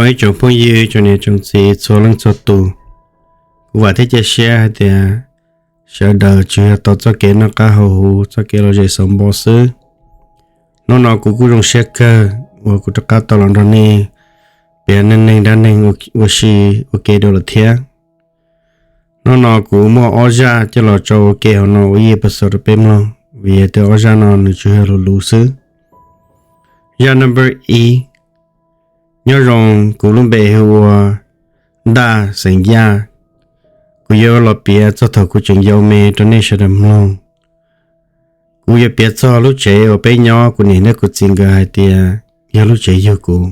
Ib tsoom phooj ywg, tsoom niam tsoom txiv txhua leej txhua tus, kuv vam thiab cia siab hais tias sawv daws tsuas yog tau txoj kev noj qab haus huv, txoj kev lom zem xauv npo xwb. Hnub no kuv kuj zoo siab kawg uas kuv rov qab tau los nrog nej piav neej neeg dab neeg ua si ua ke dua lawm thiab. Hnub no kuv muaj ob zaj coj los tso ua ke hauv no ua ib episode rau peb mloog, vim yog tias ob zaj no nws tsuas yog luv luv xwb. Zaj number ib, nyob zoo, kuv lub npe hu ua Ntaj xeem Yaj. Kuv yuav los piav txog thaum kuv tseem yau me rau nej sawv daws mloog. Kuv yuav piav txog lub tsev uas peb nyob, kuv niam thiab kuv txiv nkawd hais tias yog lub tsev yug kuv.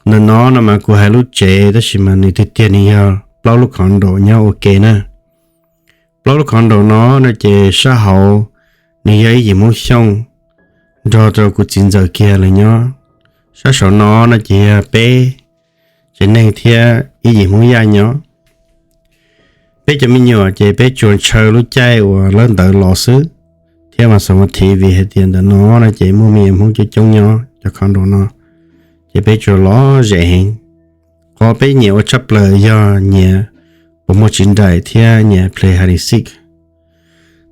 Ntawm no no mas kuv hais lub tsev, tab sis mas nws tiag tiag nws yog plaub lub condo nyob ua ke na. Plaub lub condo no no ces sab hauv nws yog ib yim Hmoob Xyooj nrog rau kuv txiv ntxawm kiag lawv nyob. Sab saum no no ces yog peb tsev neeg thiab ib yim Hmoob Yaj nyob. Peb cov me nyuam ces peb tsuas ntshaw lub caij uas lawv ntawd los xwb, thiab mas xam mas thiv vim hais tias ntawm no no ces muaj me nyuam Hmoob coob coob nyob cov condo no, ces peb tsuas lom zem heev. Qhov peb nyiam ua tshaj plaws yog nyiam pos muag tsis nraim thiab nyiam play hide and seek.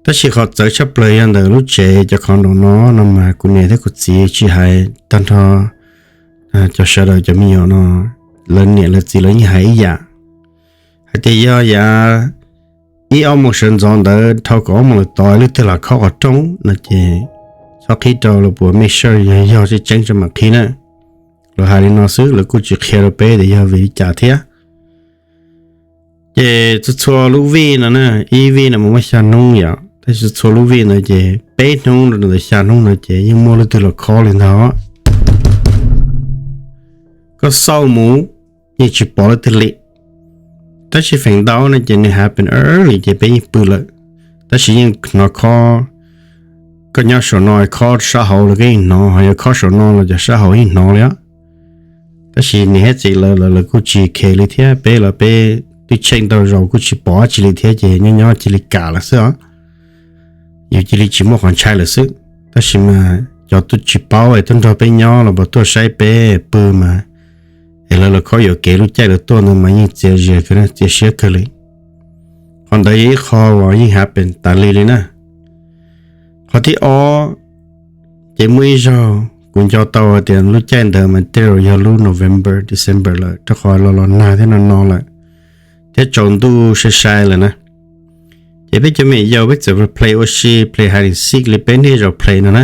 Tab sis qhov txawv tshaj plaws yog ntawm lub tsev cov condo no no mas kuv niam thiab kuv txiv tsis hais tag nrho cov sawv daws cov me nyuam no, lawv niam lawv txiv lawv yeej hais ib yam, hais tias yog yav ib ob moos sawv ntxov ntawd dhau kaum ob moos lawm tod leej twg los khob qhov rooj no ces txhob qhib rau, lawv puas make sure yog yog tseeb tseeb tso mam qhib na. Lawv hais li no xwb, lawv kuj tsis qhia rau peb tias yog vim li cas thiab. Ces txhua txhua lub vij no na, ib vij no mas muaj xya hnub yom, tab sis txhua txhua lub vij ntawd ces peb hnub rau ntawm xya hnub no ces yeej muaj leej twg los khob li ntag. Koj xauj mus yeej tsis pom leej twg li. Tab sis feem ntau no ces nws happen early ces peb yeej pw lawm, tab sis yeej hnov khob. Koj nyob saum no khob sab hauv los koj yeej hnov, ho yog khob saum no los cov sab hauv yeej hnov li os. Tab sis niam thiab txiv lawv, lawv kuj tsis kheev li thiab, peb los peb twb check ntau zaus kuj tsis pom dab tsi li thiab ces nyob nyob cia li kam lawm xwb os. Yus cia li tsis muaj qhov ntshai lawm xwb. Tab sis mas cov tsis paub es tuaj nrog peb nyob los puas tuaj saib peb pw mas, es lawv los khob yuam kev lub caij lawv tuaj ntawd mas yeej txias zias kawg, txias siab kawg li. Qhov ntawd yog ib qho uas yeej happen tas li li na. Qhov thib ob, ces muaj ib zaug kuv nco tau tias lub caij ntawd mas tej zaum yog lub November, December lawm, rau qhov los los nag thiab no no lawm, thiab tsaus ntuj sai sai lawm na. Ces peb cov me nyuam yaus peb txawm play ua si, play hide and seek li peb niaj zaus play no na.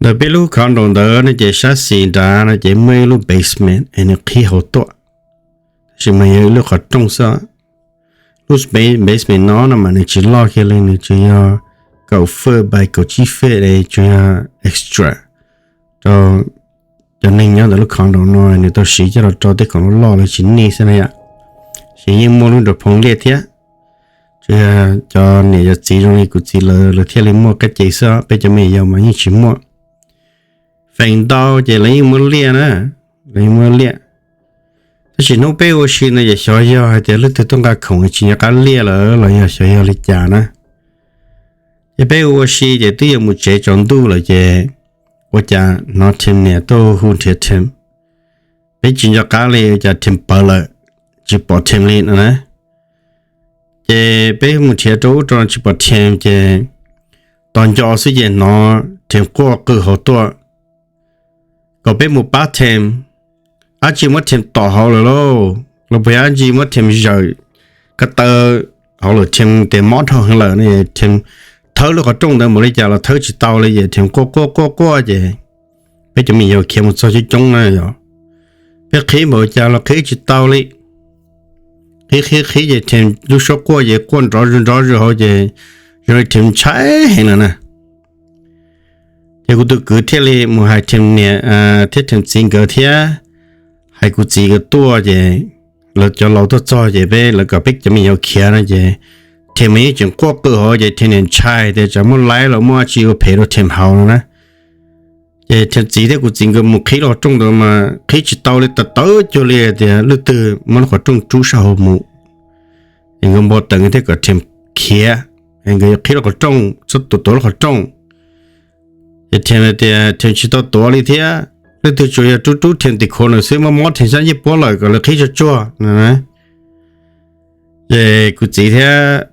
Ntawm peb lub condo ntawd no ces sab xis nrad no ces muaj ib lub basement es nws qhib hauv tuaj, tab sis mas yog ib lub qhov rooj xwb. Lub basement no no mas nws tsis loj kiag li, nws tsuas yog kaum feet by kaum tsib feet, tsuas yog extra rau cov neeg nyob ntawm lub condo no nws tau siv coj los rau tej khoom loj loj lawv tsis need xwb na yom. Ces yeej muaj lub nram phoo liaj thiab. Tsuas yog cov niam cov txiv zoo li kuv txiv lawv, lawv thiaj li muaj kab ce xwb, peb cov me nyuam yaus mas yeej tsis muaj. Feem ntau ces lawv yeej muab liaj na, lawv yeej muab liaj. Tab sis hnub peb ua si no ces xyov yog hais tias leej twg tuaj nqa khoom tsis nco qab liaj lawm los yog xyov yog li cas na. Ces peb ua si ces twb yuav mus tsev tsaus ntuj lawm ces ua cas hnov Tim niam tuaj hu nrhiav Tim. Peb tsis nco qab li, ua cas Tim pawv lawm, tsis pom Tim li no na. Ces peb mus nrhiav rau ub rau no tsis pom Tim ces tos nco xwb ces hnov Tim quaj qw hauv tuaj kom peb mus pab Tim. Dab tsi muab Tim tom hauv lawm lauj, los puas yog dab tsi muab Tim zawm ko taw hauv lawm, Tim tias mob dhau heev lawm no. Tim thawb lub qhov rooj ntawd npaum li cas los thawb tsis tau li ces Tim quaj quaj quaj quaj ces peb cov me nyuam yaus khiav mus txog coob coob na yom. Peb qhib npaum cas los qhib tsis tau li. Qhib qhib qhib ces Tim lub suab quaj ces quaj nrov zuj nrov zuj hauv ces zoo li Tim ntshai heev lawm na. Ces kuv tus kwv thiaj li mus hais Tim niam thiab Tim txiv nkawd thiab hais kuv txiv nkawd tuaj ces lawv cov laus tuaj txog ces peb, lawv kom peb cov me nyuam yaus khiav no ces Tim mas yeej tseem quaj qw hauv ces Tim niam ntshai tias tsam muaj laib los muaj dab tsi ua phem rau Tim haus no na. Ces Tim txiv thiab kuv txiv nkawd mus qhib lub qhov rooj ntawd mas qhib tsis tau li, tawv tawv cuag li tias leej twg muab lub qhov rooj rub sab hauv mus. Ces nkawd npau taws thiab kom Tim khiav, nkawd yuav qhib lub qhov rooj, txhob tuav tuav lub qhov rooj. Ces Tim tias Tim tsis tau tuav li thiab, leej twg tsuas yog rub rub Rhiaj tim khuav nws xwb, mob mob Rhiaj sab ncej puab lawm kom lawv qhib tsuag tsuag no. Ces kuv txiv thiab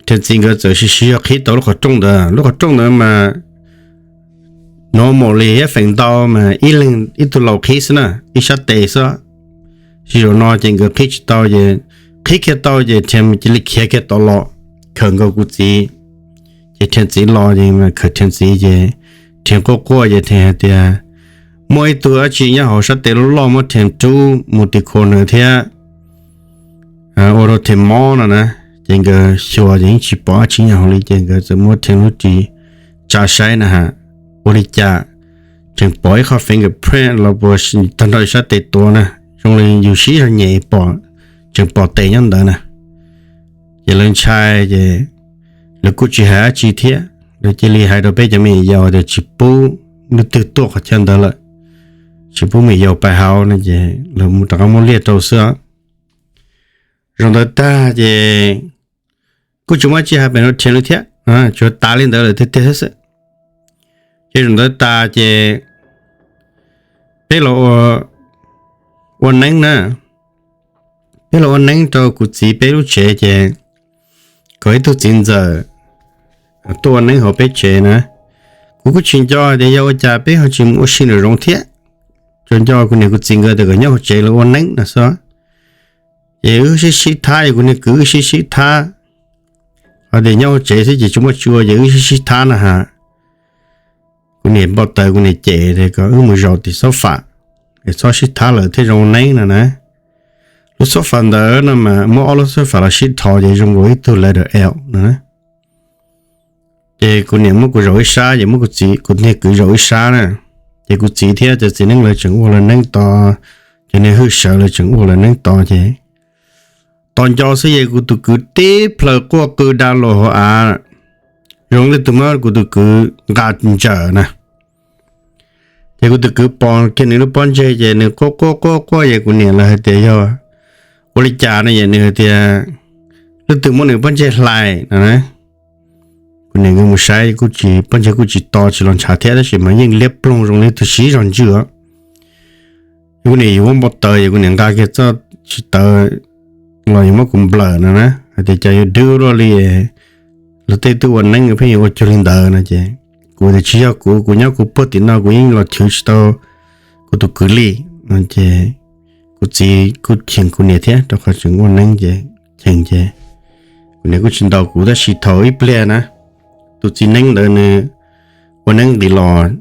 Rhiaj txiv nkawd txawm sib sib zog qhib tau lub qhov rooj ntawd. Lub qhov rooj ntawd mas nov mom li thiab feem ntau mas ib leeg ib tug laus qhib xwb na, ib sab tes xwb. Tsis zaum no ces nkawd qhib tsis tau ces, qhib kiag tau ces Rhiaj cia li khiav kiag tod los khawm nkaus kuv txiv. Ces Rhiaj txiv los ces khawm Rhiaj txiv ces Rhiaj quaj quaj ces Rhiaj hais tias muaj ib tug dab tsi nyob hauv sab tes loj loj muab Rhiaj rub mus tim khuav nws thiab ua rau Rhiaj mob no na. Ces nkawd xyuas ces yeej tsis pom dab tsi nyob hauv li ces nkawd txawm muab Rhiaj lub ris tsa saib na has, ua li cas tseem pom ib qho fingerprint los puas tag nrho sab tes tuav na, zoo li yus sib zog nyem pom, tseem pom tes nyob ntawd na. Ces lawv ntshai ces lawv kuj tsis hais dab tsi thiab, lawv cia li hais rau peb cov me nyuam yaus tias tsis pub leej twg tuaj qhov chaw ntawd lawm, tsis pub me nyuam yaus pais hauv no ces lawv mus rov qab muab liaj rau xwb. Zaum ntawd tag ces kuj tsis muaj dab tsi hais pem no Rhiaj li thiab, tsuas tas li ntawd lawm tiag tiag xwb. Ces zaum ntawd tas ces peb los ua neeb na, peb los ua neeb rau kuv txiv peb lub tsev ces kom ib tug txiv ntxawm tuaj ua neeb hauv peb tsev na. Kuv kuj tsis nco tias yog ua cas peb ho tsis mus ua si nraum zoov thiab, tsuas nco kuv niam kuv txiv nkawd tias kom nyob hauv tsev los ua neeb no xwb. Ces wb sib sib thab, yog kuv niag kwv wb sib sib thab, ho tias nyob hauv tsev xwb ces tsis muaj tsis ua ces wb sib sib thab na has. Kuv niam npau taws kuv niam cem tias kom wb mus zaum tim sofa es txhob sib thab lawm thiaj zoo ua neeb no na. Lub sofa ntawd no mas muab ob lub sofa los sib dhos ces zoo nkaus ib tug letter L no na. Ces kuv niam muab kuv zaum ib sab ces muab kuv txiv kuv niag kwv zaum ib sab na. Ces kuv txiv thiab cov txiv neeb lawv tseem ua lawv neeb tos, cov niag hwj sawv lawv tseem ua lawv neeb tos ces tos nco xwb ces kuv tus kwv tib plhaw quaj qw da los hauv av, zoo li tus muab kuv tus kwv nqa ntsawm na. Ces kuv tus kwv pom kiag nws lub pob ntseg ces nws quaj quaj quaj quaj ces kuv niam lawv hais tias yog ua li cas no ces nws hais tias leej twg muab nws pob ntseg hlais no na. Kuv niam nkawd mus saib kuj tsis, pob ntseg kuj tsis to tsis los ntshav thiab tab sis mas yeej liab ploog zoo li tus sib zog ntswg os. Kuv niam yuav muab npau taws ces kuv niam nqa kiag txoj tsis tawv los yuav muab kuv nplawm no na, hais tias cas yuav dwb luaj li, luag tej twb ua neeb pheej yuav ua cuag li ntawd no ces kuv tias tsis yog kuv, kuv nyob kuv puag tim no kuv yeej los chwv tsis tau kuv tus kwv li no ces kuv txiv kuj cheem kuv niam thiab rau qhov tseem ua neeb ces cheem ces kuv niam kuj tsis ntaus kuv tab sis thaum ib pliag na tus txiv neeb ntawd nws ua neeb nqis los,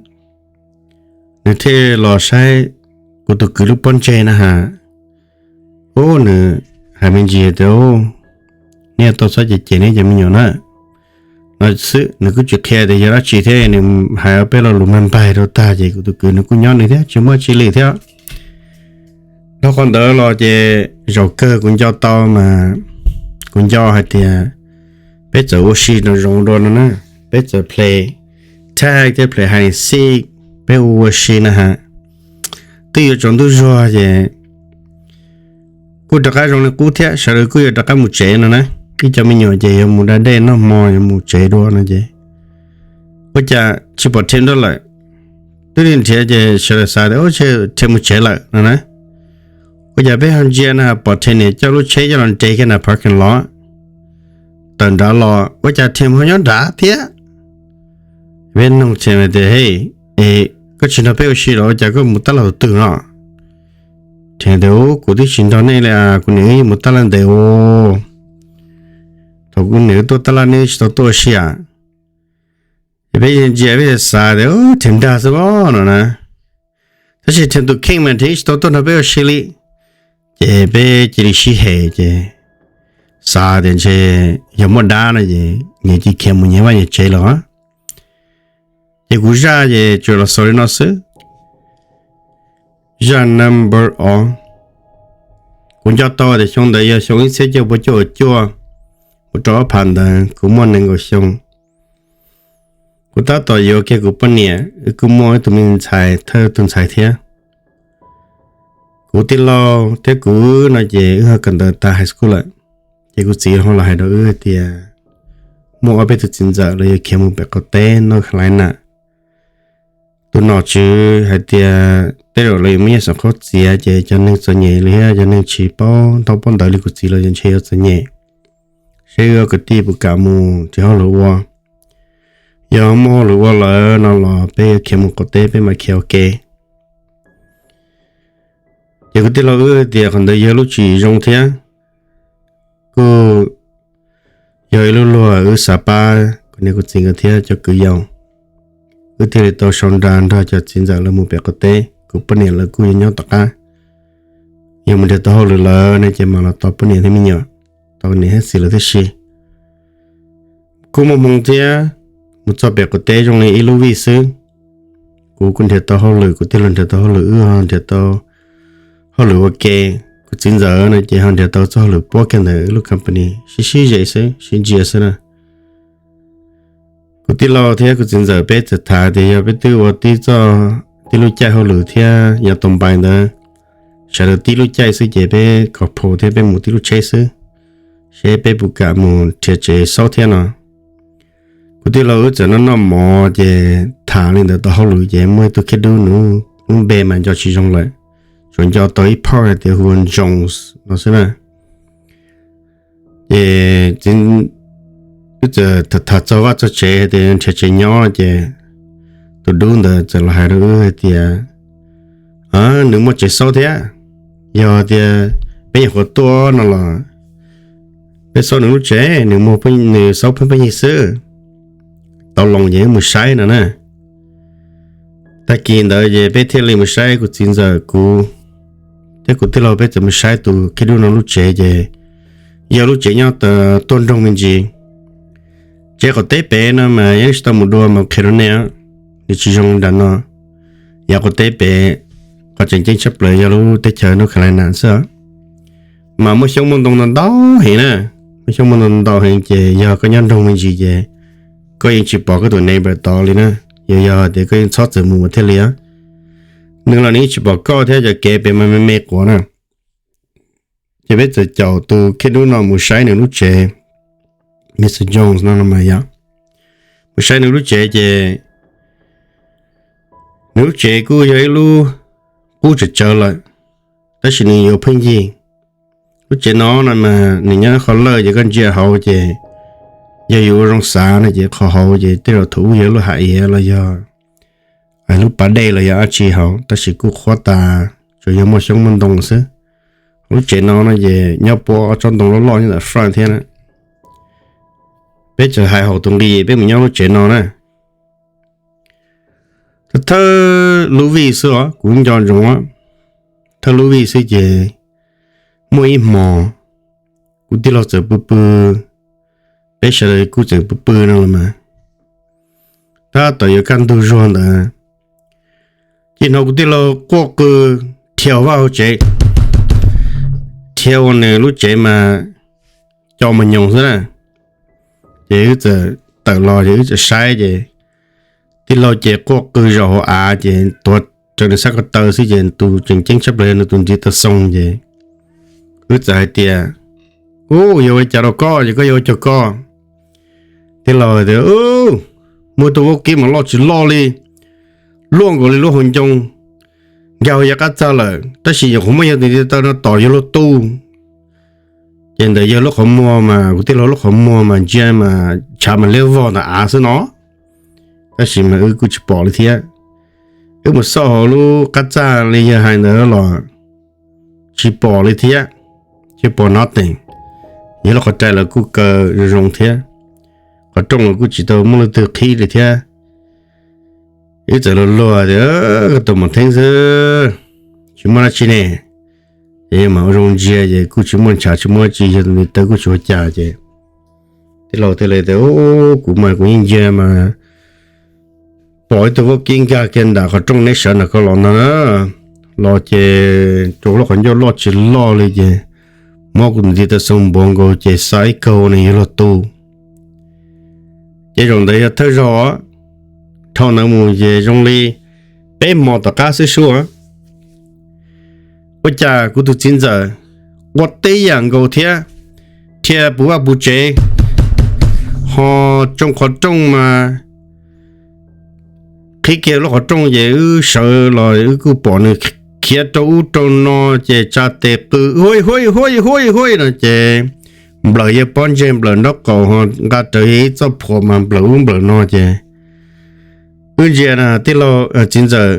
nws thiaj los saib kuv tus kwv lub pob ntseg na has. Ub, nws hais me ntsis tias, nej tau txhob cem cem nej cov me nyuam na no xwb, nws kuj tsis qhia tias yog dab tsi thiab nws hais peb lo lus mag npaig rau tag ces kuv tus kwv nws kuj nyob nws thiab tsis muaj tsi li thiab. Dhau qhov ntawd los ces zaum kawg kuv nco tau mas, kuv nco hais tias peb txawm ua si nraum zoov dua no na, peb txawm play tag thiab play hide and seek, peb ua ua si na has. Twb yuav tsaus ntuj zuag ces kuj rov qab zoo li qub thiab sawv daws kuj yuav rov qab mus tsev no na. Ib cov me nyuam ces yuav mus da dej noj hmo yuav mus tsev dua no ces ua cas tsis pom Rhiaj nrog lawm. Twb li nrhiav ces sawv daws xav tias ua cas Rhiaj mus tsev lawm no na. Ua cas peb ho ntsia na pom Rhiaj niam coj lub tsheb coj los nres kiag nram parking lot tawm nrad los ua cas Rhiaj ho nyob nrad thiab. Peb nug Rhiaj tias, He, es koj tsis nrog peb ua si los ua cas koj mus tab laj tus twg no? Rhiaj tias, Kuv twb tsis nrog nej li, kuv niam wb mus tab laj ntev ua, thaum kuv niam wb tuaj tab laj nej tsis tau tuaj ua si a. Ces peb ntsia peb xav tias Rhiaj dag xwb los no na, tab sis Rhiaj tus kheej mas Rhiaj tsis tau tuaj nrog peb ua si li. Ces peb cia li sib hem ces xav tias ntshe yog muaj dab no ces nyias cia khiav mus nyias vaj nyias tsev lawm. Ces kuv zaj ces tsuas los xaus li no xwb. Zaj number ob. Kuv nco tau tias xyoo ntawd yog xyoo ib txhiab cuaj pua cuaj caum cuaj, mus rau ob phav ntawd kuv muaj nees nkaum xyoo. Kuv tab tom yuav kiag kuv poj niam, wb kuj muaj ib tug me ntxhais thawj tus ntxhais thiab. Kuv tij laug thiab kuv no ces wb ho kawm ntawv tas high school lawm, ces kuv txiv ho los hais rau wb tias muaj ob peb tus txiv ntxawm los yuav khiav mus pem qaum teb North Carolina. tus nom tswv hais tias tej zaum lawv yuav muaj nyiaj xov qhob txiav ces cov neeg txom nyem li thiab cov neeg tsis paub ntaub paub ntawv li kuv txiv los ntshe yuav txom nyem, seb wb ob kwv tij puas kam mus nrhiav hauj lwm ua. Yog muaj hauj lwm ua lawm no los peb yuav khiav mus qaum teb peb mam khiav ua ke. Ces kuv tij laug wb tias qhov ntawd yog lub tswv yim zoo thiab, kuj yog ib lub luag wb xav pab kuv niam kuv txiv nkawd thiab cov kwv yau. Wb thiaj li tau sau nra nrog cov txiv ntxawm lawv mus pem qaum teb, kuv poj niam lawv kuj yuav nyob tom qab. Yog mus nrhiav tau hauj lwm lawm ne ces mam los tos poj niam thiab me nyuam, tos niam thiab txiv lawv thiab si. Kuj muaj hmoo thiab, mus txog pem qaum teb zoo li ib lub vij xwb. Kuv kuj nrhiav tau hauj lwm, kuv tij laug nrhiav tau hauj lwm, wb ho nrhiav tau hauj lwm ua ke. Kuv txiv ntxawm no ces ho nrhiav tau txoj hauj lwm puab kiag ntawm lub company sib sib ze xwb, sib ntsia xwb na. Kuv tij laug thiab kuv txiv ntxawm peb txawm tham tias yog peb twb ua tib txoj, tib lub caij hauj lwm thiab yav tau npai ntawd, sawv daws tib lub caij xwb ces peb kos phau thiab peb mus tib lub tsheb xwb, seb peb puas kam mus nrhiav tsev xauj thiab no. Kuv tij laug wb txawm noj noj mov ces tham li ntawd tau hauj lwm ces muaj ib tug khib dub nws lub npe mas nco tsis zoo lawm, tsuas nco tau ib phauj hais tias hu ua Jones no xwb na. Ces wb txawm tham txog vaj txog tsev hais tias nrhiav tsev nyob ces tus dub ntawd txawm los hais rau wb hais tias nws muaj tsev xauj thiab, yog tias peb nyuam qhuav tuaj no los peb xauj nws lub tsev, nws muaj, nws xauj pheej pheej yig xwb. Tau loo ces wb mus saib no na. Tag kis ntawd ces peb thiaj li mus saib, kuv txiv ntxawm kuv thiab kuv tij laug peb txawm mus saib tus khib dub no lub tsev ces yog lub tsev nyob tuaj nroog me ntsis. Tsev qaum teb pem no mas yeej tsis tau mus dua mas qhia rau nej, nws tsis zoo nram no. Yav qaum teb pem, qhov tseem ceeb tshaj plaws yog lub teb chaws North Carolina xwb, mas muaj xyoob muaj ntoo ntau ntau heev na. Muaj xyoob muaj ntoo ntau heev ces yog koj nyob nroog me ntsis ces koj yeej tsis pom koj tus neighbor tod li na. Yog, yog tias koj yeej txhob txawm mus thiaj li, nws los nws yeej tsis pom koj thiab, cov kev pem mas me me quav na. Ces peb txawm caum tus khib dub no mus saib nws lub tsev, Mr Jones no mas yog, mus saib nws lub tsev ces nws lub tsev kuj yog ib lub qub tsawv tsawv lawm, tab sis nws yuav pheej yig. Lub tsev no no mas nws nyob qhov lawj ces koj ntsia hauv ces yog yus ua zoo xav no ces qhov hauv ces tej zaum thaum ub yog lub hav iav los yog lub pas dej los yog dab tsi hauv, tab sis kuj qhuav tas, tsuas yog muaj xyoob muaj ntoo xwb. Lub tsev no no ces nyob puab ob tsob ntoo loj loj nyob ntawm front thiab na. Peb txawm hais haum tus nqi peb mus nyob lub tsev no na. Thawj lub vij xwb os, kuv nco ntsoov, thawj lub vij xwb ces muaj ib hmos kuv tij laug txawm pw pw, peb sawv daws kuj txawm pw pw no los mas, tab tom yuav kaj ntug zuag ntawd, ces hnov kuv tij laug quaj qw, rhiav vaj hauv tsev, rhiav ua nws lub tsev mas co mos nyoos xwb na. Ces wb txawm tawm los ces wb txawm saib ces tij laug ces quaj qw zaum hauv av ces tuav raws nws sab ko taw xwb ces tus tseem ceeb tshaj plaws yog nws tus ntiv taw xoo ces wb txawm hais tias, u, yuav ua cas rau koj ces koj yuav ua cas koj. Tij laug tias, muaj tus vaub kib mas loj tsis loj li, luaj nkaus li lub hauv ncoo, nkag hauv yav qab txag lawm, tab sis nyuam qhuav muab yog tus ntiv taw no tom yuav luag tu. Ces ntawd yog lub qhov muag mas kuv tij laug lub qhov muag mas ntsia mas tshav mas liab vog ntawm av xwb no, tab sis mas wb kuj tsis pom li thiab. Wb mus xauj hauv lub qab txaj li yawg hais ntawd los tsis pom li thiab, tsis pom nothing. Yog lub qhov rai los kuj kaw zoo zoo thiab, qhov rooj los kuj tsis tau muaj leej twg qhib li thiab. Wb txawm luag luag tias, koj tus mos theeb xwb, tsis muaj dab tsi ne. Ces yog mas ua zoo ntsia ces kuj tsis muaj ntshav tsis muaj dab tsi, yog tus ntiv taw kuj tsis ua cas ces tij laug thiaj li tias, kuv mas kuv yeej ntsia mas pom ib tug vaub kib nkag kiag nram qhov rooj neb sawv nram ko los ntag na, los ces rau lub qhov ncauj loj tsis loj li ces muab kuv tus ntiv taw xoo npuav nkaus ces xa ib kaug nws yuav luag tu. Ces zaum ntawd yog thawj zaug, dhau ntawd mus ces zoo li peb hmo tom qab xwb sub, ua cas kuv tus txiv ntxawm ua teb yam nkaus thiab, rhiav puv vaj puv tsev, ho tsoo qhov rooj mas qhib kiag lub qhov rooj ces wb sawv los wb kuj pom nws khiav rau ub rau no ces tsa tes qw hu hu hu hu no ces nplawm yawg pob ntseg nplawm nraub qaum ho nqa rawv ib txoj phuam mas nplawm ub nplawm no ces wb ntsia na tij laug txiv ntxawm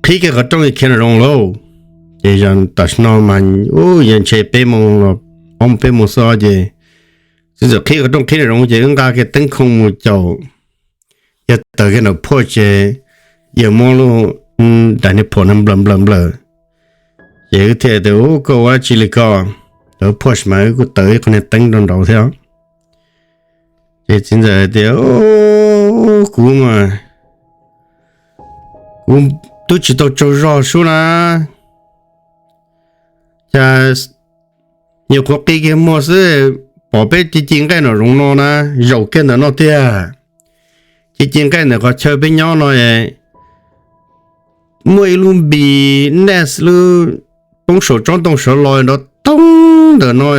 qhib kiag qhov rooj khiav nram zoov lauj. Ces tam sim no mas yog ntshe peb moos los ob moos peb moos xwb ces txiv ntxawm qhib qhov rooj qhib nram zoov ces wb nqa kiag teeb khoo mus caum yawg taws kiag nram phuaj ces yawg muab lub daim niag phuam no nplawm nplawm nplawm ces wb thiaj tias ub koj ua dab tsi li ko. Thaum phuaj mas wb kuj taws ib qho niag teeb rau nraud thiab. Ces txiv ntxawm tias kuv mas kuv twb tsis tau tsaug zog sub na, cas nyuam qhuav qi kiag muag xwb pom peb ci ci nqaij nram zoov no na, zaum kiag ntawm no tiag. Ci ci nqaij ntawm qhov chaw peb nyob no muaj ib lub npis nes lub poob saum tsob ntoo sawv los nrov toog ntawm no,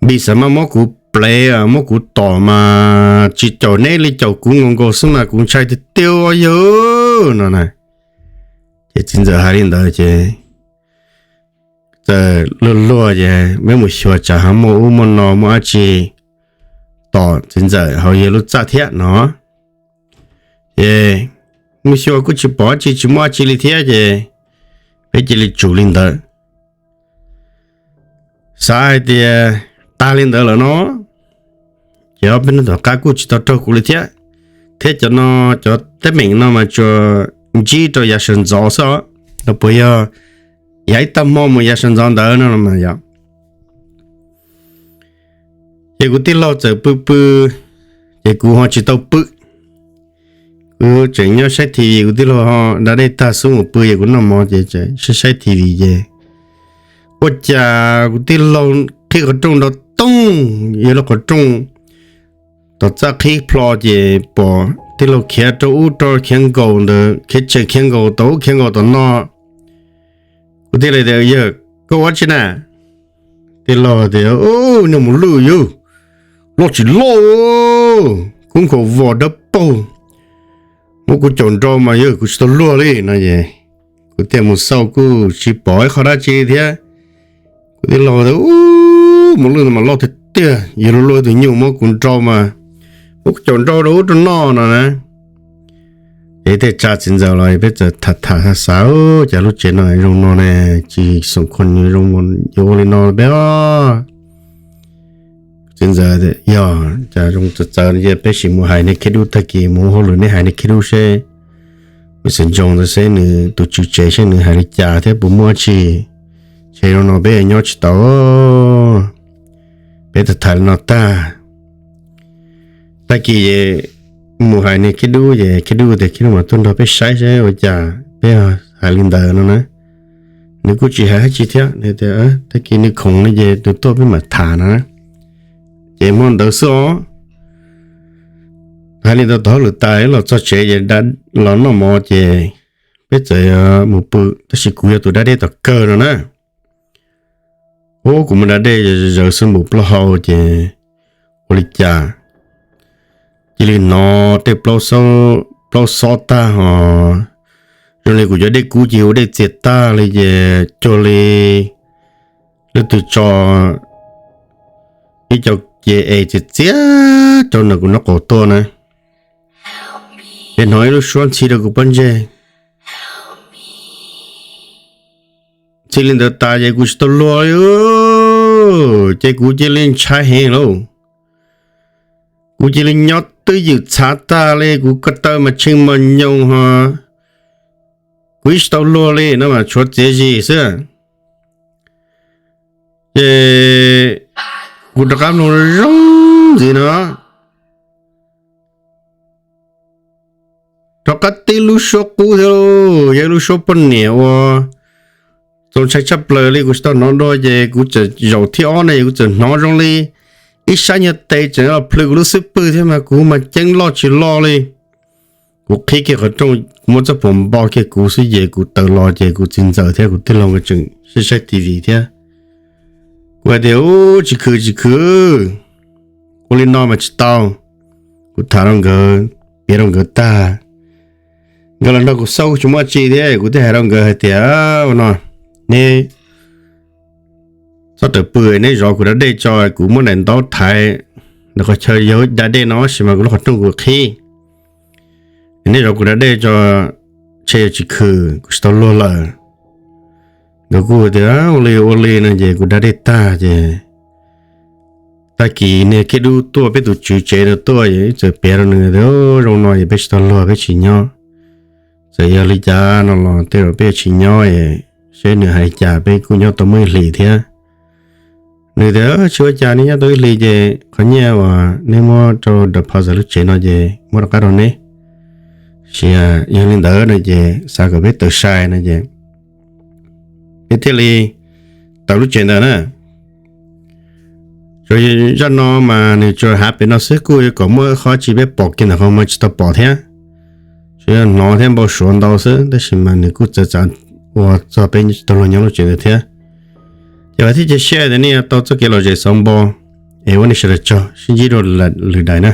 npis xav mas muab kuv plev muab kuv tom mas tsis caum neb li caum kuv nkaus nkaus xwb mas kuv ntshai tiag tiag yawg no na. Ces txiv ntxawm hais li ntawd ces txawm luag luag ces peb mus xyuas tsam ho muaj ub muaj no muaj dab tsi tom txiv ntxawm hauv yawg lub txaj thiab no. Ces mus xyuas kuj tsis pom dab tsi tsis muaj dab tsi li thiab ces peb cia li tsum li ntawd. Xav hais tias tag li ntawd lawm no ces ob peb hnub tom qab kuj tsis tau raug kuv li thiab. Thiab cov no, cov teeb meem no mas tsuas ntsib rau yav sawv ntxov xwb os, no puas yog yav ib tag hmo mus yav sawv ntxov ntawd no mas yog. Ces kuv tij laug txawm pw pw, ces kuv ho tsis tau pw. Kuv tseem nyob saib T V, kuv tij laug ho da dej tag xub mus pw, ces kuv noj mov ces tseem saib saib T V ces ua cas kuv tij laug qhib qhov rooj nrov toog, yog lub qhov rooj tom txaj qhib plho ces pom tij laug khiav rau ub rau khiav nkaus ntawd khiav tseem khiav nkaus tom ub khiav nkaus tom no. Kuv thiaj li tias yawg, koj ua dab tsi na? Tij laug tias, niag mus lwj yawg, loj tsis loj, kub nkaus vos dawb paug, muab kuv caum nrau mas yawg kuv tsis tau luag li no es kuv thiaj mus xauj kuj tsis pom ib qho dab tsi thiab. Kuv tij laug tias, mus lwj ntawd mas loj tiag tiag, yog luag luag tus nyuj muab kuv nrau mas muab kuv caum nrau rau ub rau no no na. Ces thiaj tsa txiv ntxawm los peb txawm tham tham xav xav, cas lub tsev no zoo no ne, tsis xoom khuam zoo, yuav ua li no peb os. Txiv ntxawm, yog cas zoo txawv txawv no ces peb sim mus hais niag Khib Dub tag kis, mus ua hauj lwm neb hais niag Khib Dub seb, mus xav ntsoov ntawd seb nws tus tswv tsev seb nws hais li cas thiab puas muaj dab tsi, ntshe zoo no peb nyob tsis tau. Peb tham tham li no tag, tag kis mus hais niag Khib Dub ces Khib Dub tias Khib Dub mas tuaj nrog peb saib seb ua cas peb hais li ntawd no na. Nws kuj tsis hais dab tsi thiab, nws tias tag kis nws khoom no ces nws tuaj peb mam tham no na. Ces hmo ntawd xwb os, hais li ntawd tau hauj lwm tas los txog tsev ces los noj mov ces peb txawm mus pw, tab sis kuv yog tus da dej tom kawg no na. Ub, kuv mus da dej zawv xwb npaum plaub hau ces ua li cas cia li hnov tej plaub xob tag ho zoo li kuv cov dej kub ces ua dej txias tag li ces cuag li leej twg tso ib co ces es txias txias rau ntawm kuv nraub qaum tuaj na. Ces hnov ib lub suab ntxhi rau kuv pob ntseg. Ntxhi li ntawd tas ces kuv tsis tau luag li, ces kuv cia li ntshai heev lauj. Kuv cia li nyob twj ywm txhav tag li, kuv ko taw mas tshee mos nyoos ho kuv yeej tsis tau luag li no mas tshuav txiav zis xwb. Ces kuv rov qab mloog zoo ntxiv no, rov qab tib lub suab qub thiab lauj, yog ib lub suab poj niam uas txaus ntshai tshaj plaws li kuv tsis tau hnov dua ces kuv txawm zaum thib ob ne kuv txawm hnov zoo li ib sab nyuag tes tseem plhws kuv lub xub pwg thiab mas kuv mas ceeb loj tsis loj li. Kuv qhib kiag qhov rooj, kuv muab txoj phuam npo kiag kuv xwb ces kuv tawm los ces kuv txiv ntxawm thiab kuv tij laug nkawd tseem saib saib T V thiab. Kuv hais tias, Ub, tsis khwv tsis khwv, ua li no mas tsis tau. Kuv tham rau nkawd, piav rau nkawd tag, Nkawd los nrog kuv xauj kuj tsis muaj tsi thiab, kuv thiaj hais rau nkawd hais tias, Ua no, neb txhob rawm pw, neb zov kuv da dej tso, kuv muab daim ntaub thaiv ntawm qhov chaw yog da dej no, tab sis mas kuv lub qhov rooj kuv qhib. Neb zov kuv da dej tso, ntshe yuav tsis khwm, kuv tsis tau luag lawm. Nkawd kuj tias, Ua li ua li no. Ces kuv da dej tag ces tag kis niag Kiab Dub tuaj, peb tus tswv tsev no tuaj, ib txawm piav rau nws tias, Zoo no es peb tsis tau luag, peb tsis nyob. Txawm yog li cas no los tej zaum peb tsis nyob, seb nws hais li cas, peb kuj nyob tau muaj ib hlis thiab. Nws tias, Tsis ua cas, neb nyob tau ib hlis ces qhov nyiaj uas neb muab rau deposit lub tsev no ces muab rov qab rau neb. Tab sis yog li ntawd no ces xav kom peb tawm sai no ces peb thiaj li tawm lub tsev ntawd na. Tsuas zaj no mas nws tsuas hais pem no xwb, kuj yuav kom muaj qhov tsi peb pom kiag ntawm qhov muag tsis tau pom thiab. Tsuas yog hnov thiab npau suav ntau xwb, tab sis mas nws kuj txawv txav ua txog peb tsis tau luag nyob lub tsev ntawd thiab. Ces vam thiab cia siab tias nej yuav tau txoj kev lom zem xov npo, es ua nej sawv daws tsaug, sib ntsib dua lwm daim na.